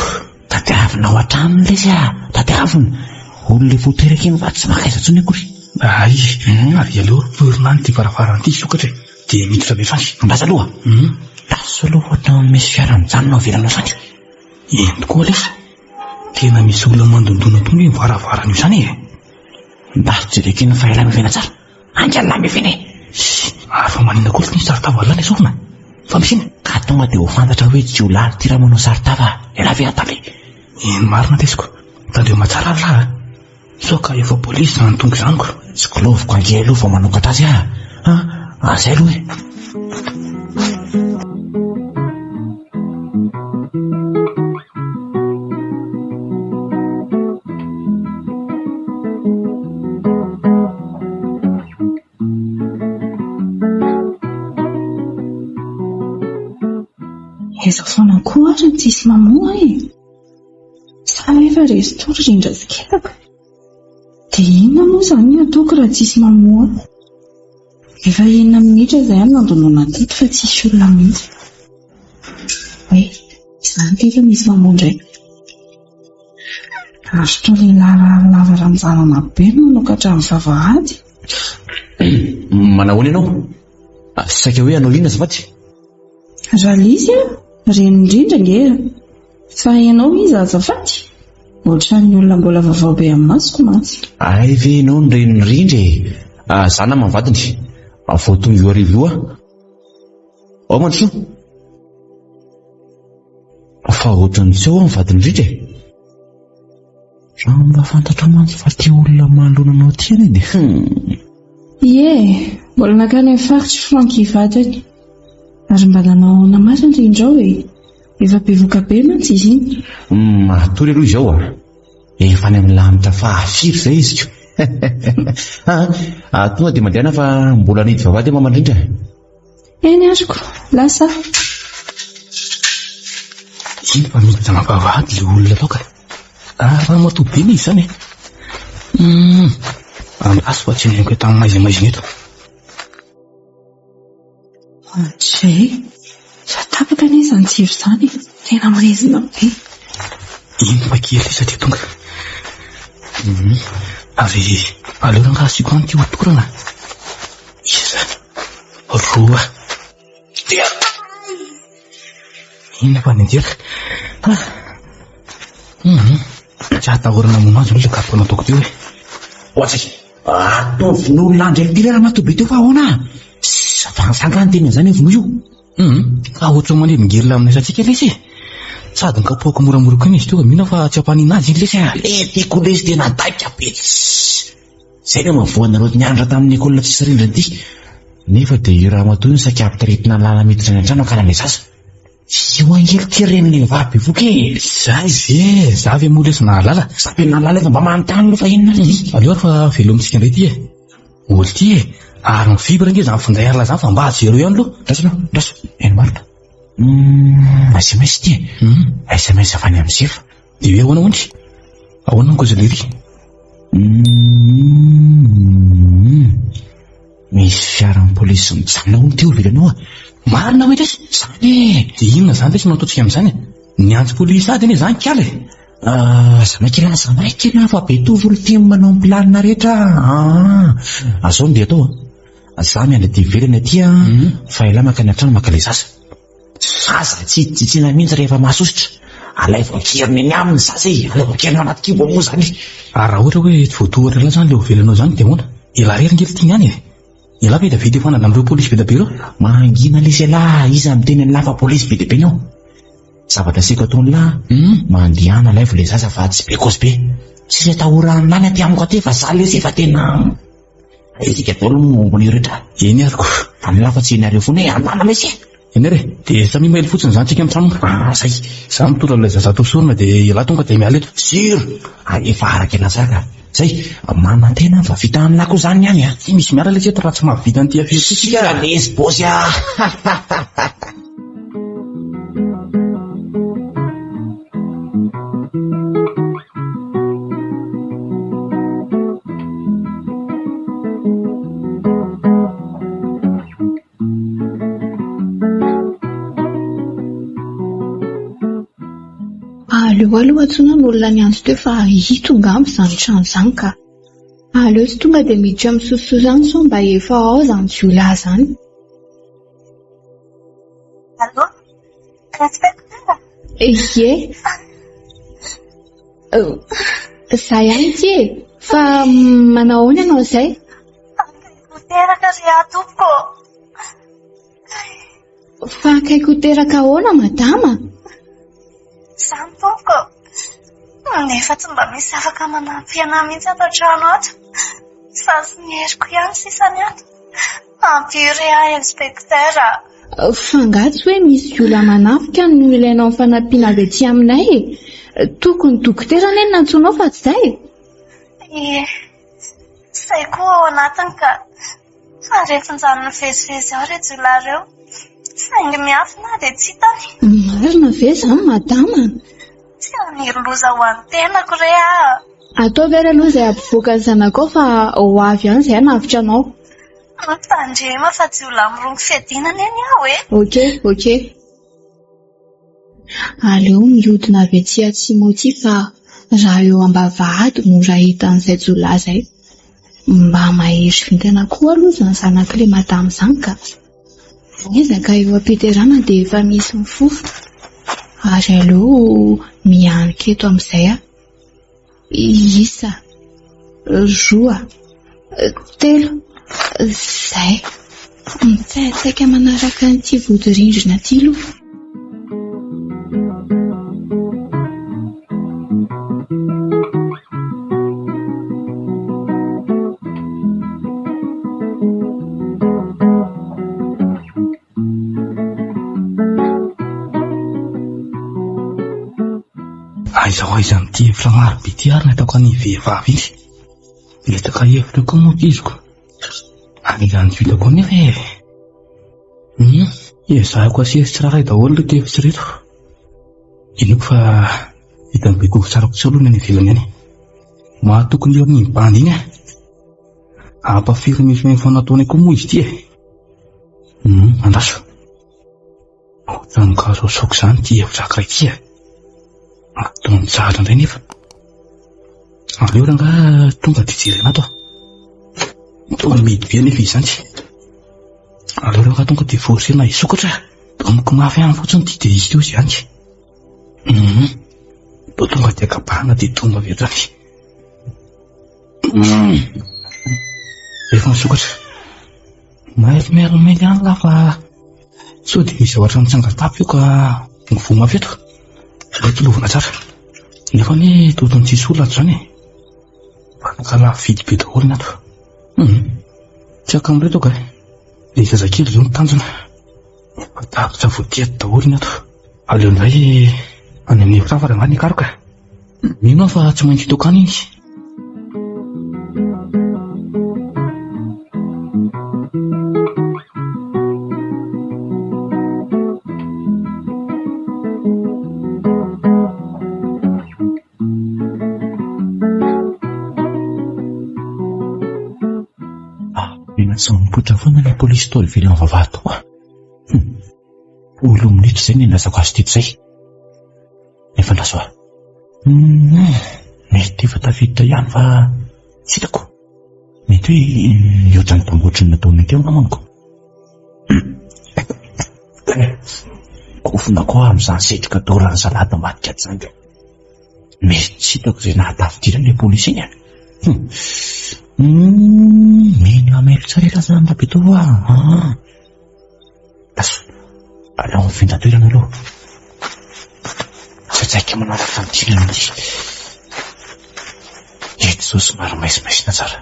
Tadiavina ao an-tranony lesy a! Tadiavina! Olona efa ho teraka iny fa tsy maka aiza intsony akory. Ay, ary aleo poirina any ity varavarana ity hisokatra e! Dia miditra avy hatrany. Andraso aloha! Andraso aloha ohatran'ny misy fiara mijanona ao ivelanao izany. Eny tokoa lesy! Tena misy olona mandondona tokoa anie io varavarana io izany e! Andraso jereko iny fa ela mifena tsara. Haingana lahy mifena e! Ary fa maninona koa ity saron-tava lahy nesorina? Fa misy inona? Ka tonga dia ho fantatra hoe jiolahy ity raha manao saron-tava. Ialahy ve adala e? Eny marina lesy ko. Tandremo tsara ary lahy a! Sao ka efa polisy izany tonga izany ko. Tsy kiloviko ange aloha vao manokatra azy ah! Ah, izay aloha e! Aiza foana koa ary no tsisy mamoha e! Sa efa resy tory ry Indra sy Ketaka? Dia inona moa izany no ataoko raha tsisy mamoha? Efa enina minitra izay aho no nandonona teto fa tsisy olona mihitsy. Oay, izany kay efa misy mamoha indray. Ary toa lehilahy lava ranjanana be no manokatra ny vavahady. Manahoana ianao? Saika hoe hanao inona azafady? Ralisy a! Reny indrindra ange e! Fa ianao iza azafady? Ohatran'ny olona mbola vaovao be amin'ny masoko mantsy. Hay ve ianao no renin'i Rindra e! Za naman'ny vadiny. Vao tonga io hariva io aho. Ao Mandrosoa. Fa ohatran'ny tsy ao ny vadin'i Rindra e! Raha mba fantatrao mantsy fa ity olona manoloana anao ity anie dia hum. Ie, mbola nankany amin'ny faritr'i Francky vadiny. Ary mba nanao ahoana marina ry Indrao e? Efa bevoka be mantsy izy iny. Matory aloha izao a! Efa any amin'ny lanitra fahafiry izay izy ko! Aa, tonga dia mandehana fa mbola hanidy vavahady aho Mama Rindra. Eny azoko, lasa aho. Iny fa miditra mampavahady ilay olona tao ka. Ah, ramatoa be ilay izy izany e. Hum, andraso fa tsy neniko eto amin'ny maizimaizina eto. André, fa tapaka anie izany jiro izany e. Tena maizina be. Iny fa kely sisa dia tonga. Hum, ary aleo rangaha asiako rano ity hotorana. Isa. Roa. Telo. Inona fa nianjera? Ah. Hum. Tsy atahorana hamono azy olona kapoka nataoko teo e. Ohatry. Ataovy vonoa olona indray ity ramatoa be teo fa ahoana? Fa za angaha niteny an'izany hoe vonoa io? Hum. Fa ohatran'ny manelingelina amin'ny asantsika lesy e. Sady nikapohako moramora koa iny izy teo ka mino aho fa tsy hampanina azy iny lesy a. Le tiako lesy tena daika be. Zay no mahavoa anareo nianatra tamin'ny école tsisy rindrina ity. Nefa dia io ramatoa io no saika ampitaretina ny lalana miditra any an-trano hakana ilay zaza. Io ange ity renin'ilay vavy bevoka e! Zay ve? Za ve moa lesy nahalala? Za ve nahalala efa mba manontany aloha fa inona ary ity? Aleo ary fa velomintsika indray ity e! Olo ity e! Ary ny fibre ange izany finday ary lazany fa mba jereo ihany aloha. Andraso aloha, andraso. Eny marina. SMS ity e! SMS avy any amin'i Zefa. Dia hoe ahoana hono? Ahoana ny causerie? Misy fiaran'ny polisy mijanona hono teo ivelany eo a. Marina hoe lesy? Izany e! Dia inona izany lesy no ataontsika amin'izany e? Niantso polisy ady anie izany kala e! Aza maika elah, aza maika elah fa be tovo ny tim manao ny planina rehetra aa. Azao no dia atao a. Za miandry aty ivelany aty a, fa elah mankany an-trano maka ilay zaza. Zaza tsy hitsitsiana mihitsy rehefa mahasosotra. Alaivo an-keriny eny aminy ny zaza e! Alaivo an-keriny ao anaty kibo moa izany e! Ary raha ohatra hoe tsy voatohatra elah izany ilay ho velanao izany dia ahoana? Elah irery ange ry tiany any e! Elah ve dia vita hifanana amin'ireo polisy be dia be ireo? Mangina lesy elah! Iza miteny an'lah fa polisy be dia be ny ao? Zavatra asiako ataon'lah, mandehana alaivo ilay zaza fa tsy be kozy be. Tsisy atahoran'lah ny aty amiko aty fa za lesy efa tena. Isika daholo no ambony rehetra. Eny ary ko. An'lah fa tsy ianareo foana e, an'lah lesy e. Eny ary e, dia samia mailo fotsiny izany tsika mitrano. Ah, zay. Za mitondra an'ilay zaza atao sorona dia ialahy tonga dia miala eto. Sûr! Ary efa araka ilay zaka. Zay, manantena aho fa vita an'lah koa izany ny any a. Tsy misy miala lesy eto raha tsy mahavita an'ity affaire ity tsika. Sûr lesy bossy a! Aleo aloha antsoina ny olona niantso teo fa ito angamba izany trano izany ka. Aleo tsy tonga dia miditra misosososo any sao mba efa ao izany jiolahy izany. Allô? Inspecteur? Ie. Za ihany ity e. Fa manao ahoana ianao izay? Akaiky ho teraka ry aho tompoko. Fa akaiky ho teraka ahoana madama? Izany tompoko. Nefa tsy mba misy afaka manampy anah mihitsy ato an-trano ato. Izaho sy ny heriko ihany sisa ny ato. Ampio re aho inspecteur a! Fa angaha tsy hoe misy jiolahy manafika no ilainao ny fanampiana avy aty aminay e? Tokony dokotera anie no nantsoinao fa tsy izay e! Ie, izay koa ao anatiny ka. Fa rehefa mivezivezy ao ireo jiolahy ireo, saingy miafina aho dia tsy hitany. Marina ve izany madama? Tsy haniry loza ho an'ny tenako re aho. Ataovy ary aloha izay hampivoaka ny zanakao fa ho avy ihany izay hanavotra anao. Mitandrema fa jiolahy mirongo fiadiana anie ny ao e! Ok, ok. Aleo mihodina avy aty atsimo aty fa raha eo ambavahady mora hita an'izay jiolahy izay. Mba mahery vintana koa aloha izany zanak'ilay madama izany ka. Aiza ka eo am-piterahana dia efa misy mifofotra. Ary aleo mihanika eto amin'izay aho. Isa, roa, telo, izay. Mitsaitsaika manaraka an'ity vodirindrina ity aloha. Aiza ho aiza amin'ity hevitra maro be ity ary ny ataoko an'iny vehivavy iny? Betsaka hevitra koa moa ankizy ko. An'izany tsy hitako anefa e. Hum, ezahiko aseho tsirairay daholo ireto hevitra ireto. Inoako fa hitan'i Bekovo tsara kosa aloha ny any ivelany any. Mahatoky ny herin'iny bandy iny aho. Ampafiry misy efa nataony koa moa izy ity e. Hum, andraso. Ohatran'ny kasoasoako izany ity hevitra anankiray ity e. Ataony tsara indray nefa. Aleo rangahy tonga dia jerena ato. Toa mihidy be nefa izany. Aleo rangahy tonga dia forcena hisokatra. Domiko mafy any fotsiny ity dia izy teo izany. Hum. Toa tonga dia kabahana dia tonga avy hatrany. Hum. Efa misokatra. Mailmailmail ihany lah fa sao dia misy zavatra mitsanga-tapy eo ka mivoha mafy eto. Aleo tolovana tsara. Nefa anie toa ohatran'ny tsisy olona ato izany e. Fanaka lafo vidy be daholo ny ato. Hum. Tsy akambo reto ka. Ilay zazakely izao no tanjona. Efa tapitra voadiady daholo ny ato. Aleo indray any amin'ny efitra hafa rangahy ny hikaroka. Mino aho fa tsy maintsy hitokana iny. Ah, mila tsy mipoitra foana ilay polisy tao ivelan'ny vavahady tao ah. Folo minitra izay ny nilazako azy teto izay. Nefa andraso ah. Hum, mety efa tafiditra ihany fa tsy hitako. Mety hoe mihoatra ny tambotry ny nataony teo angamba amiko. Kofona koa amin'izany setroka doran'ny salady ambadika janga. Mety tsy hitako izay nahatafiditra ilay polisy iny. Hum, mino hamelo tsara elah zany Rabeto ah. Ah. Lasa, aleo mifindra toerana aloha. Tsaitsaika manaraka an'ity lalana ity. Eto izao somary maizimaizina tsara.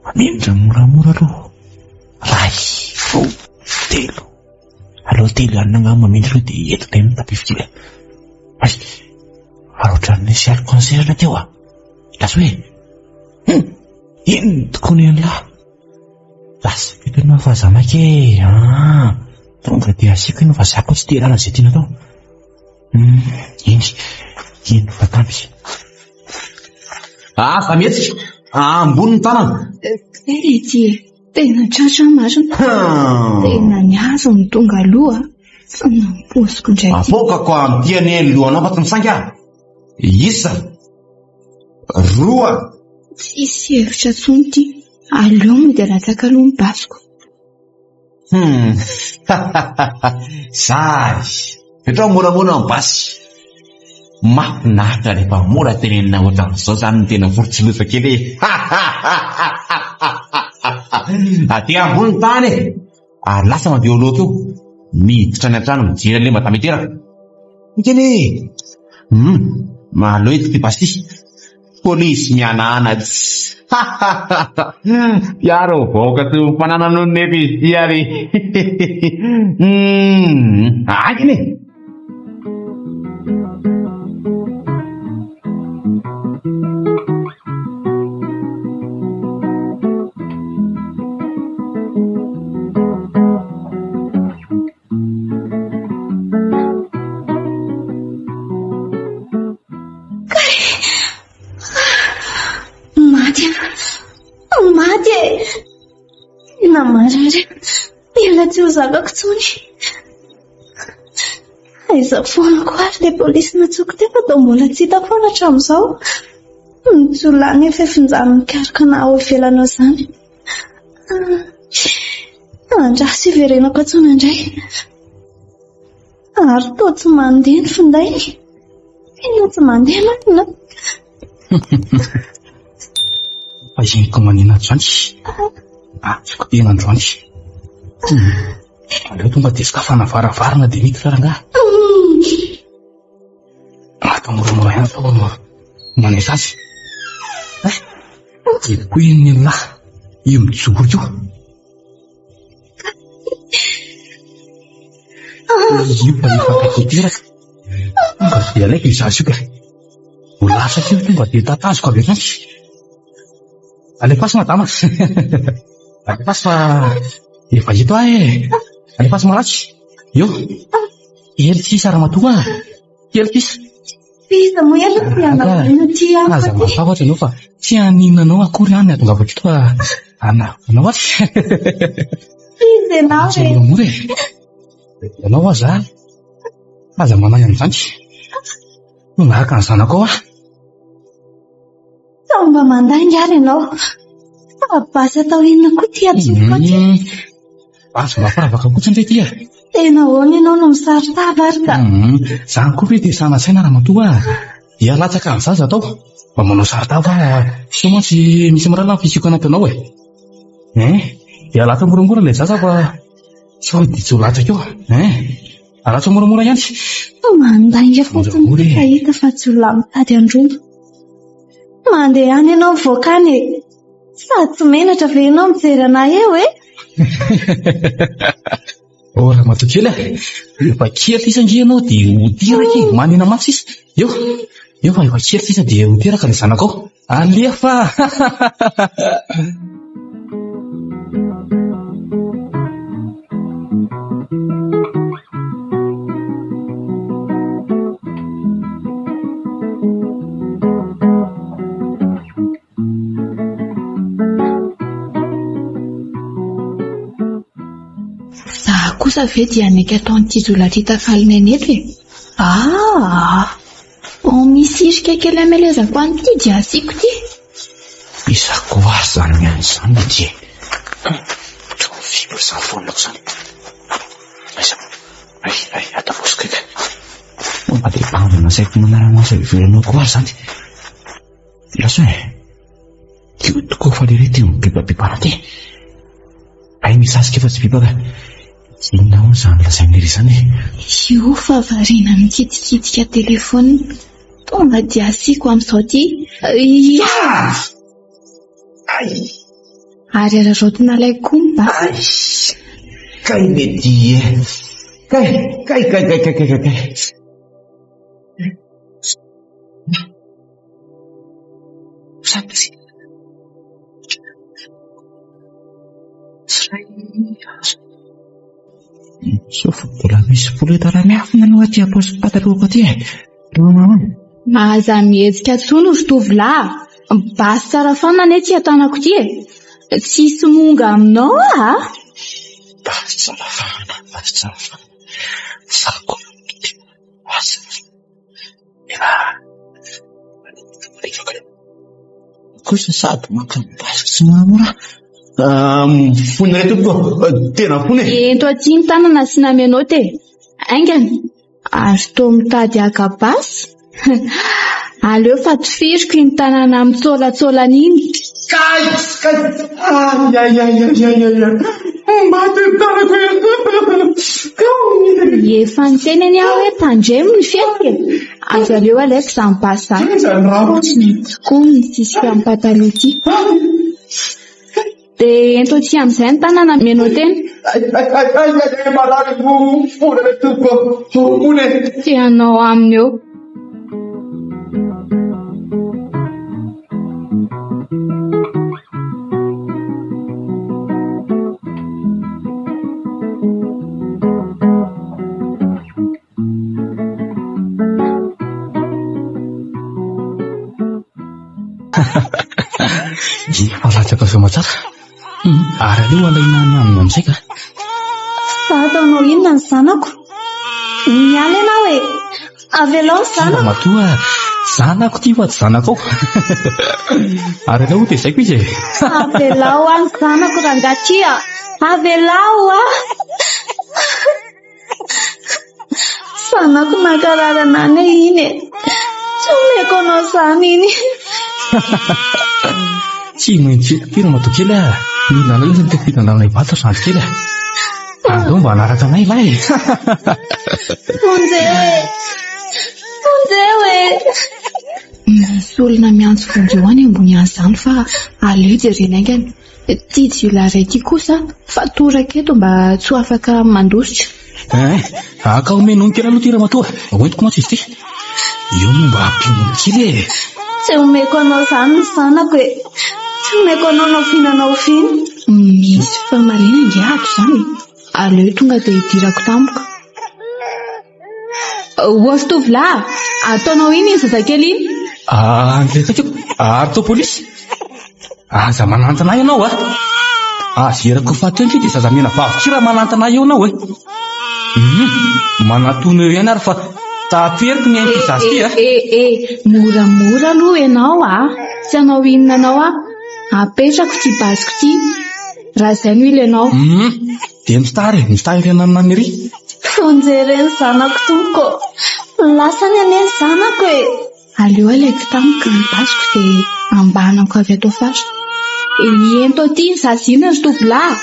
Mamindra moramora aloha. Ray, roa, telo. Aleo telo ihany angamba mamindra aloha dia eto indray mitapify kely. Ay, ary ohatran'ny nisy alikaonserana teo ah. Lasa hoe, hum, inona tokoa ny an'lah? Lasa eto ianao fa aza maika e! Ah, tonga dia asiako ianao fa za koa tsy te hialala izay tiana atao. Hum, eny, eny fa tamby. Aza mihetsika! Ambony ny tanana! Kay ity e! Tena tratra marina. Tena ny azy no tonga aloha. Tsy nampoiziko indray ity. Apoakako amin'ity anie ny lohanao fa tsy misainga aho. Isa. Roa. Tsisy hevitra intsony ity. Aleo mody alatsaka aloha ny basiko. Hmm. Zary. Petraho moramora ny basy. Mahafinaritra rehefa mora tenenina ohatran'izao zany ny tena vorotsiloza kely e. Aty ambony ny tany e. Ary lasa mandeha eo aloha teo. Miditra any an-trano mijery an'ilay madame teraka. Mikeny e! Hum, mahaleo eto ity basy ity. Polisy mihanahana tsy. Mpiaro ny vahoaka sy ny fananany hono nefa izy ity ary. Hum, haingana e! Kay! Maty aho! Maty e! Tena marary aho. Mila tsy ho zakako intsony. Aiza foana koa ary ilay polisy nantsoiko teo fa toa mbola tsy hita foana hatramin'izao. Ny jiolahy nefa efa injany mikaroka anà ao ivelany ao izany. Andraso hiverenako antsoina indray. Ary toa tsy mandeha ny findainy. Tena tsy mandeha marina. Fa henoko manina androany. Azoko tena androany. Aleo tonga dia sokafana varavarana dia miditra rangahy. Atao moramora ihany sao manaitra azy. Eh, io koa iny ny lahy, io mijoro io. Io fa efa akaiky ho teraka. Tonga dia alaiko io zaza io ka. Ho latsaka io tonga dia tatazoko avy hatrany. Alefaso madama. Alefaso fa efa eto aho e. Alefaso malaky. Io. Kely sisa ramatoa a. Kely sisa. Iza moa ianao ty anao ty amiko Aza matahotra ianao fa tsy haninona anao akory aho ny hahatongavako eto fa hanavotra anao aho. Iza ianao e? Moramora e. Ianao aza aza manahy an'izany. Tonga haka ny zanakao aho. Sao mba mandainga ary ianao. Fa basy atao inona koa ity atsofoka ity? Basy mba firavaka fotsiny ve ity e? Tena ahoana ianao no misaron-tava ary ka? Izany koa ve dia saina-tsaina ramatoa a? Dia latsaka ny zaza atao. Mba manao saron-tava sao mantsy misy mirahalahy ny fisiako anaty anao e. Hein? Dia alatsa moramora ilay zaza fa sao dia tsy ho latsaka eo. Hein? Alatsa moramora ihany. Mandainga fotsiny ity fa hita fa jiolahy mitady handroba. Mandehana ianao mivoaka any e! Sady tsy menatra ve ianao mijery anah eo e? Oh ramatoa kely a! Efa kely sisa ange ianao dia ho teraka e! Manina mafy sisa! Eo! Eo fa efa kely sisa dia ho teraka ilay zanakao! Alefa! Za kosa ve dia hanaiky ataon'ity jiolahy ity takalon'aina eto e? Aa! Vao misy hirika kely hamelezako an'ity dia asiako ity. Iza koa ary izany mihaino izany ry ity e? Ohatran'ny fibre izany fonako izany. Aiza? Ay, ay, ato am-paosiko eto. Mba dia bandy nasaiko manara-maso ivelanao koa ary izany. Lasa e. Io tokoa fa lery ity mibibabibana ity. Hay misy sasika fa tsy bibaka. Inona hono izany lazain'i lery izany e? Io fa variana mikitikitika telefaonina. Tonga dia asiako amin'izao ity. Ia! Ay! Ary araraotina alaiko koa ny basy. Ay! Kay mety e! Kay, kay, kay, kay, kay, kay, kay. Sao fa mbola misy poleta iray miafina aloha aty am-paosy patalohako aty e. Aza mihetsika intsony ry tovolahy a! Basy tsara fanina anie ity an-tanako ity e! Tsisy monga aminao aho a! Basy tsara fanina, basy tsara fanina. Za koa asa. Kosa sady maka ny basy tsy moramora. Mifona re tompoko, tena mifona e. Ento aty ny tanana asiana menottes e. Haingana. Ary toa mitady haka basy? Aleo fa tifiriko iny tanana mitsolatsolana iny. Kay! Kay! Ay ay ay ay ay ay ay! Maty ny tanako e! Kay! Efa niteny anie aho hoe tandremo ny fihetsika e! Aza aleo alaiko izany basy izany. Aiza ny rano? Tsy mety tokoa ny misisika amin'ny pataloha ity. Dia ento aty amin'izay ny tanana mianao tena. Ay ay ay ay ay marary fona re tompoko fona e! Te hanao aminy eo. Efa latsaka soamatsara. Ary aleo alaina any aminy amin'izay ka. Fa ataonao inona ny zanako? Miala ianao e! Avelao ny zanako. Ramatoa, zanako ity fa tsy zanakao. Ary aleo ho tezaiko izy e. Avelao aho ny zanako rangahy ty a! Avelao aho! Zanako nankarary anà anie iny e! Tsy omeko anao izany iny. Tsy maintsy eto ity ramatoa kely a! Mila anao iny tety fitondrana Ivato ry zandry kely a! Aleo mba hanaraka anay lahy e! Vonjeo e! Vonjeo e! Misy olona miantso vonjeo any ambony any izany fa aleo jerena haingana. Ity jiolahy iray ity kosa fatorako eto mba tsy ho afaka mandositra. Eh, aka omenono kely aloha ity ramatoa, hoentiko mantsy izy ity. Io no mba ampinono kely e. Tsy omeko anao izany ny zanako e. Tsy omeko anao na oviana na oviana. Misy famaliana ange ato izany e. Aleo tonga dia hidirako tampoka. Ory tovolahy, ataonao inona iny zazakely iny? Ah, ny resaka eo, ary toa polisy. Aza manantona ahy ianao a! Azerako ho faty eo ange dia zaza mena vavy ity raha manantona ahy eo ianao e! Hum, manatona eo ihany ary fa taperiko ny ain'ity zaza ity a! Eh, eh, eh, moramora aloha ianao a! Tsy hanao inona anao aho. Apetrako ity basiko ity, raha izay no ilainao. Hum, dia mitaha e, mitaha ery ananona ery. Vonjeo re ny zanako tompoko ô! Lasany anie ny zanako e! Aleo alaiko tampoka ny basiko dia ambanako avy ato afara. Ento aty iny zaza iny ry tovolahy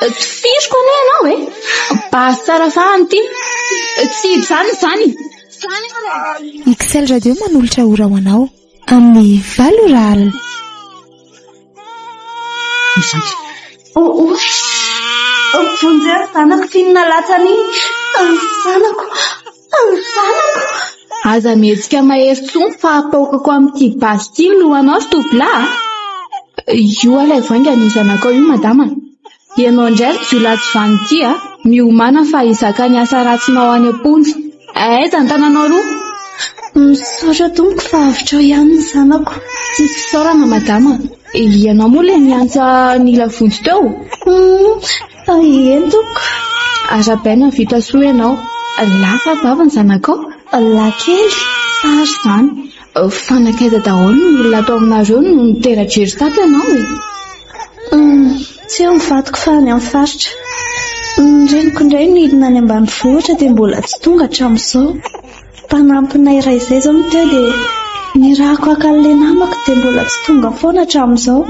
a! Tifiriko anie ianao e! Basy tsara fahana ity! Tsy hijanona izany! XL Radio manolotra ora ho anao amin'ny valo ora alina. Oh, oh, vonjeo ny zanako ity nalatsany iny. Ny zanako, ny zanako. Aza mihetsika mahery intsony fa apaokako amin'ity basy ity ny lohanao ry tovolahy a! Io alaivo haingana io zanakao io madama. Ianao indray ry jiolahy tsy vanona ity a! Miomàna fa hizaka ny asa ratsinao any am-ponja. Aiza ny tananao roa? Misaotra tompoko fa avotrao ihany ny zanako. Tsisy fisaorana madama. Ianao moa ilay niantsa nila vonjy teo? Hum, eny tompoko. Arahabaina vita soa ianao. Lahy sa vavy ny zanakao? Lahy kely. Tsara izany. Fa nankaiza daholo ny olona ato aminareo no nitera-drery tato ianao e? Tsy eo ny vadiko fa any amin'ny faritra. Ny reniko indray nidina any ambanivohitra dia mbola tsy tonga hatramin'izao. Mpanampinay iray izay izao no teo dia nirahako haka an'ilay namako dia mbola tsy tonga foana hatramin'izao.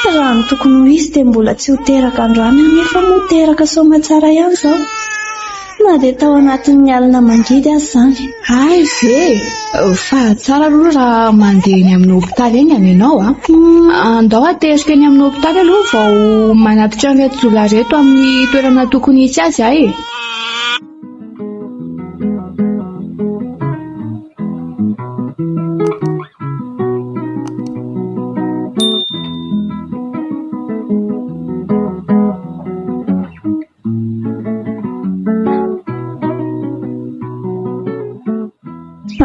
Raha ny tokony ho izy dia mbola tsy ho teraka androany aho nefa moa teraka soamatsara ihany izao. Na dia tao anatin'ny alina mangidy aza izany. Hay ve? Fa tsara aloha raha mandeha eny amin'ny hopitaly eny ianao a. Andao ateriko eny amin'ny hopitaly aloha vao manatitra an'ireto jiolahy ireto amin'ny toerana tokony hisy azy aho e.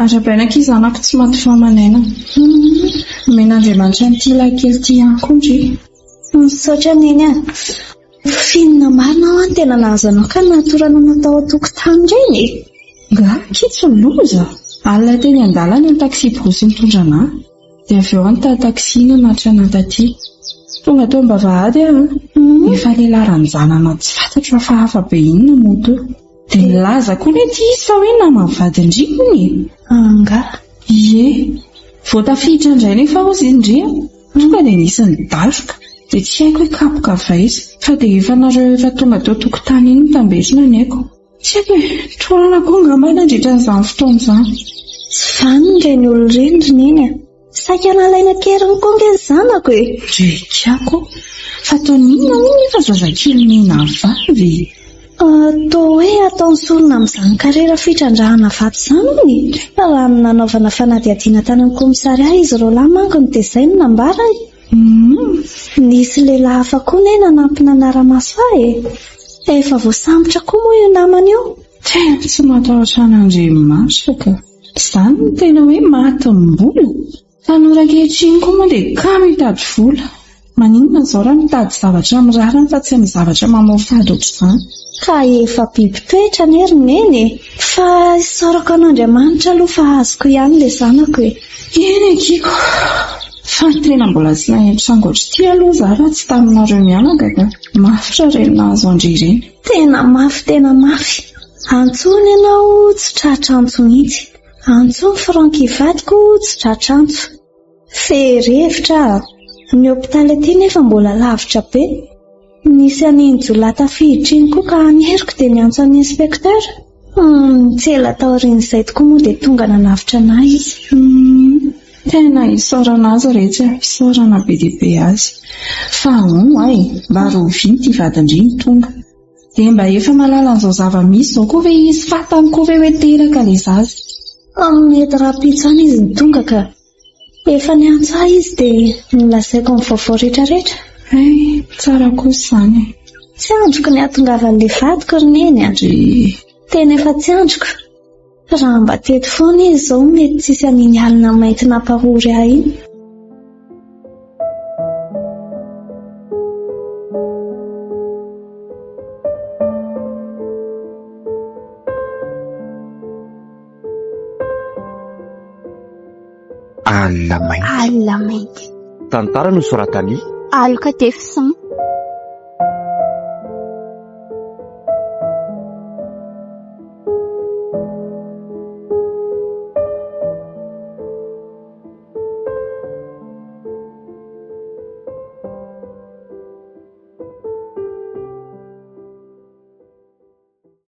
Arahabaina akia zanako tsy maty fahamalaina. Nomen'Andriamanitra an'ity lahy kely ity ihany koa ndry. Misaotra Neny a! F'inona marina hoa no tena nahazo anao ka nahatorana anao tao an-tokotany ireny e? Nga kitso loza! Alina teny an-dalana ny taxi-brousse nitondra anà. Dia avy eo aho nitady taxi nanatitra anà taty. Tonga teo am-bavahady aho an! Efa lehilahy ranjanana tsy fantatro hafahafa be iny namoha teo. Dia nilaza koa anie ity izy fa hoe naman'ny vadin-dry hono e! Angaha? Ie. Vao tafiditra indray nefa hozy izy ndry an! Tonga dia nisy nidaroka. Dia tsy haiko hoe kapoka avy aiza. Fa dia efa nareo efa tonga teo an-tokotany iny nitamberina ny aiko. Tsy haiko e! Torana koa angamba nandritra an'izany fotoana izany. Tsy vanona ireny olona ireny ry Neny a! Saika nalaina an-keriny koa ange ny zanako e! Drekako! Fa ataony inona moa nefa zazakely mena vavy e? Toa hoe ataony sorona amin'izany karera fitrandrahana vato izany hono e! Raha ny nanaovana fanadihadiana tany amin'ny kaomisarià izy roalahy manko no dia izay no nambarany. Humm! Nisy lehilahy hafa koa anie nanampy nanara-maso ahy e! Efa voasambotra koa moa io namany io. Tena tsy matahotra an'Andriamanitra ka! Izany no tena hoe matim-bola! Tanora ankehitriny koa moa dia kamo hitady vola. Maninona izao raha mitady zavatra amin'ny rariny fa tsy amin'ny zavatra mamoafady ohatr'izany? Ka efa biby toetra anie ry Neny e! Fa isaorako an'Andriamanitra aloha fa azoko ihany ilay zanako e! Eny akia ko! Fa tena mbola tsy naheno tranga ohatr'ity aloha za raha tsy taminareo mianaka ka. Mafy raha ireny nahazo an-dry ireny. Tena mafy tena mafy. Antsoina ianao tsy tratra antso mihitsy. Antsoin'i Francky vadiko tsy tratra antso. Very hevitra aho. Ny hopitaly aty nefa mbola lavitra be. Nisy an'iny jiolahy tafiditra iny koa ka ny heriko dia niantso an'ny inspecteur. Hum, tsy ela taorian'izay tokoa moa dia tonga nanavotra an'ahy izy. Hum, tena isaorana azy retsy a, isaorana be dia be azy. Fa ahoan ho'a e, mba rahoviana ity vadin-dry no tonga? Dia mba efa mahalala an'izao zava-misy izao koa ve izy, fantany koa ve hoe teraka ilay zaza? Hum, mety rahampitso any izy no tonga ka. Efa niantso ahy izy dia nolazaiko ny vaovao rehetrarehetra. Hay, tsara kosa izany e. Tsy andriko ny hahatongavan'ilay vadiko ry Neny a. Ndry. Tena efa tsy andriko. Raha mba teto foana izy izao mety tsisy an'iny alina mainty nampahory ahy iny. Alina mainty. Alina mainty. Tantara nosoratan'i. Aloka Tefison.